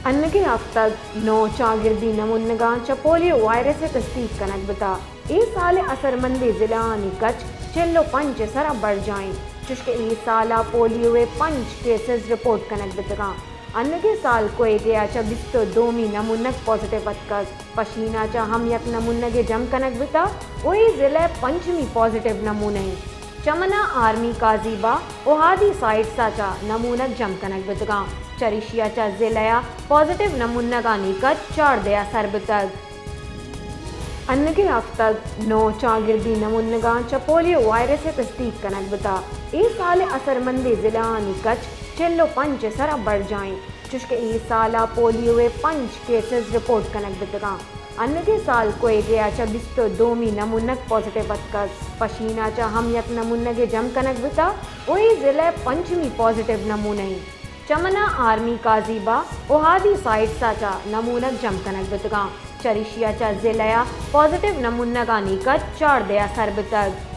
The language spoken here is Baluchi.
انگیں ہفتگ نو چاگردی نمونگاں چہ پولیو وائرس ء تصدیق کنگ بوتگ۔ اے سال ء اثرمندیں ضلعانی کچ چل و پنچ ء سرا برجاہ انت، چشکہ اے سال ء پولیو ء پنچ کیسز رپورٹ کنگ بوتگاں۔ انگیں سال کوئٹہ ء چہ بیست و دومی نمونگ پازیٹیو اتکگ، پشین ء چہ ہم یک نمونگے جم کنگ بوتگ و اے ضلع ء پنچمی پازیٹیو نمونہ انت۔ چمن ء آرمی قاضی با و ہادی سائٹس ء چہ نمونگ جم کنگ بوتگاں۔ چریشی ء چہ ضلع ء پازیٹیو نمونگانی کچ چاردہ ء سر بوتگ۔ انگیں ہفتگ نو چاگردی نمونگاں چہ پولیو وائرس ء تصدیق کنگ بوتگ۔ اے سال ء اثرمندیں ضلعانی کچ چل و پنچ ء سرا برجاہ انت، چشکہ اے سال ء پولیو ء پنچ کیسز رپورٹ کنگ بوتگاں۔ انگیں سال کوئٹہ ء چہ بیست و دومی نمونگ پازیٹیو اتکگ، پشین ء چہ ہم یک نمونگے جم کنگ بوتگ و اے ضلع ء پنچمی پازیٹیو نمونہ انت۔ چمن ء آرمی قاضی با و ہادی سائٹس ء چہ نمونگ جم کنگ بوتگاں۔ چریشی ء چہ ضلع ء پازیٹیو نمونگانی کچ چاردہ ء سر بوتگ۔